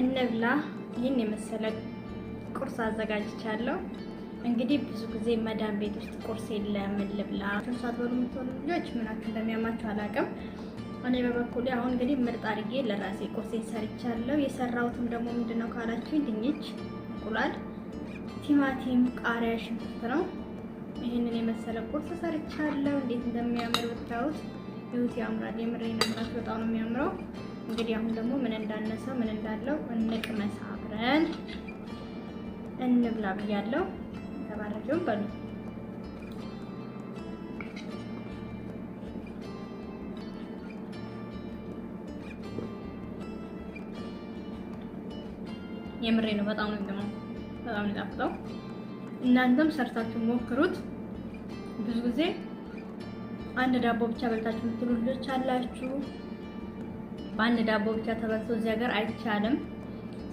እንብላ። ይህን የመሰለ ቁርስ አዘጋጅቻለሁ። እንግዲህ ብዙ ጊዜ መዳም ቤት ውስጥ ቁርስ የለም፣ ልብላ ሳትበሉ የምትሆኑ ልጆች ምናችሁ እንደሚያማችሁ አላውቅም። እኔ በበኩሌ አሁን እንግዲህ ምርጥ አድርጌ ለራሴ ቁርሴን ሰርቻለሁ። የሰራሁትም ደግሞ ምንድነው ካላችሁ ድንች፣ እንቁላል፣ ቲማቲም፣ ቃሪያ፣ ሽንኩርት ነው። ይህንን የመሰለ ቁርስ ሰርቻለሁ። እንዴት እንደሚያምር ብታዩት፣ ይሁት ያምራል። የምሬን ነው፣ በጣም ነው የሚያምረው። እንግዲህ አሁን ደግሞ ምን እንዳነሰ ምን እንዳለው እንቅመስ፣ አብረን እንብላ ብያለሁ። ተባረኪውን በሉ። የምሬ ነው። በጣም ነው የሚጥመው፣ በጣም ነው የሚጣፍጠው። እናንተም ሰርታችሁ ሞክሩት። ብዙ ጊዜ አንድ ዳቦ ብቻ በልታችሁ የምትሉ ልጆች አላችሁ። በአንድ ዳቦ ብቻ ተበልቶ እዚህ ሀገር አይቻልም።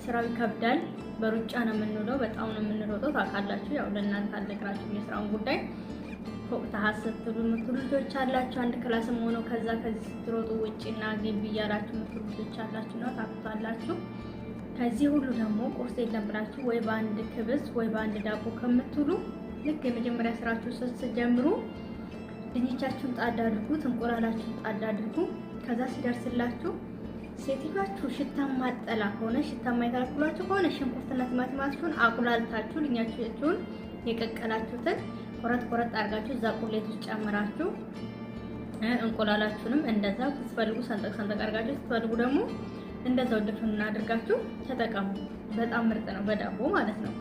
ስራው ይከብዳል። በሩጫ ነው የምንውለው፣ በጣም ነው የምንሮጠው። ታውቃላችሁ። ያው ለእናንተ አልነግራችሁም የስራውን ጉዳይ። ፎቅ ታች ስትሉ የምትሉ ልጆች አላችሁ። አንድ class ም ሆኖ ከዛ ከዚህ ስትሮጡ ውጪና ግቢ እያላችሁ የምትሉ ልጆች አላችሁ ነው፣ ታውቁታላችሁ። ከዚህ ሁሉ ደግሞ ቁርስ የለም ብላችሁ ወይ በአንድ خبز ወይ በአንድ ዳቦ ከምትሉ ልክ የመጀመሪያ ስራችሁ ስትጀምሩ ድንቻችሁን ጣድ አድርጉት፣ እንቁላላችሁን ጣድ አድርጉ። ከዛ ሲደርስላችሁ ሴትዮአችሁ ሽታ ማጠላ ከሆነ፣ ሽታ የማይከለክሏችሁ ከሆነ፣ ሽንኩርትና ቲማቲማችሁን አቁላልታችሁ ድንቻችሁን የቀቀላችሁትን ቆረጥ ቆረጥ አድርጋችሁ እዛ ቁሌት ውስጥ ጨምራችሁ፣ እንቁላላችሁንም እንደዛ ስትፈልጉ ሰንጠቅ ሰንጠቅ አድርጋችሁ፣ ስትፈልጉ ደግሞ እንደዛው ድፍን አድርጋችሁ ተጠቀሙ። በጣም ምርጥ ነው፣ በዳቦ ማለት ነው።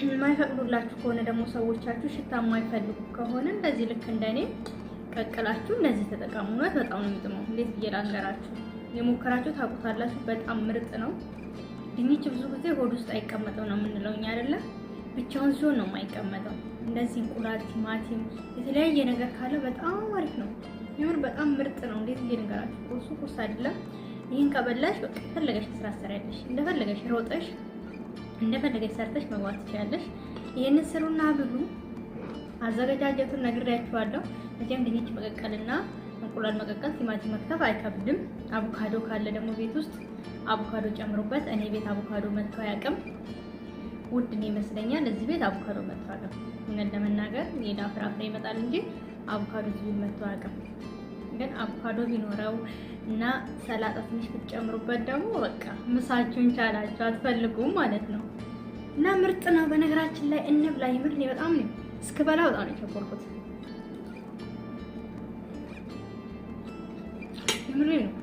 የማይፈቅዱላችሁ ከሆነ ደግሞ፣ ሰዎቻችሁ ሽታ የማይፈልጉ ከሆነ፣ እንደዚህ ልክ እንደኔ ቀቅላችሁ እንደዚህ ተጠቀሙ። እውነት በጣም ነው የሚጥመው። እንዴት ብዬ ላንገራችሁ? የሞከራችሁ ታውቁታላችሁ። በጣም ምርጥ ነው። ድንች ብዙ ጊዜ ሆድ ውስጥ አይቀመጥም ነው የምንለው እኛ አይደለም? ብቻውን ሲሆን ነው የማይቀመጠው። እንደዚህ እንቁላል፣ ቲማቲም፣ የተለያየ ነገር ካለ በጣም አሪፍ ነው። የምር በጣም ምርጥ ነው። እንዴት ብዬ ልንገራችሁ? ቁርሱ ቁርስ አይደለም። ይህን ከበላሽ በቃ የፈለገሽ ስራ ትሰሪያለሽ። እንደፈለገሽ ሮጠሽ እንደፈለገሽ ሰርተሽ መግባት ትችያለሽ። ይህንን ስሩና ብሉ። አዘገጃጀቱን ነግሬያችኋለሁ። መቼም ድንች መቀቀልና እንቁላል መቀቀል፣ ቲማቲም መክተፍ አይከብድም። አቮካዶ ካለ ደግሞ ቤት ውስጥ አቮካዶ ጨምሩበት። እኔ ቤት አቮካዶ መጥቶ አያውቅም። ውድ ነው ይመስለኛል። እዚህ ቤት አቮካዶ መጥቶ አያውቅም። እውነት ለመናገር ሌላ ፍራፍሬ ይመጣል እንጂ አቮካዶ እዚህ ቤት መጥቶ አያውቅም። ግን አቮካዶ ቢኖረው እና ሰላጣ ትንሽ ብትጨምሩበት ደግሞ በቃ ምሳችሁን ቻላችሁ፣ አትፈልጉም ማለት ነው። እና ምርጥ ነው። በነገራችን ላይ እንብላ። የምር እኔ በጣም ነው እስክበላ በጣም ነው የቸኮልኩት። የምሬ ነው።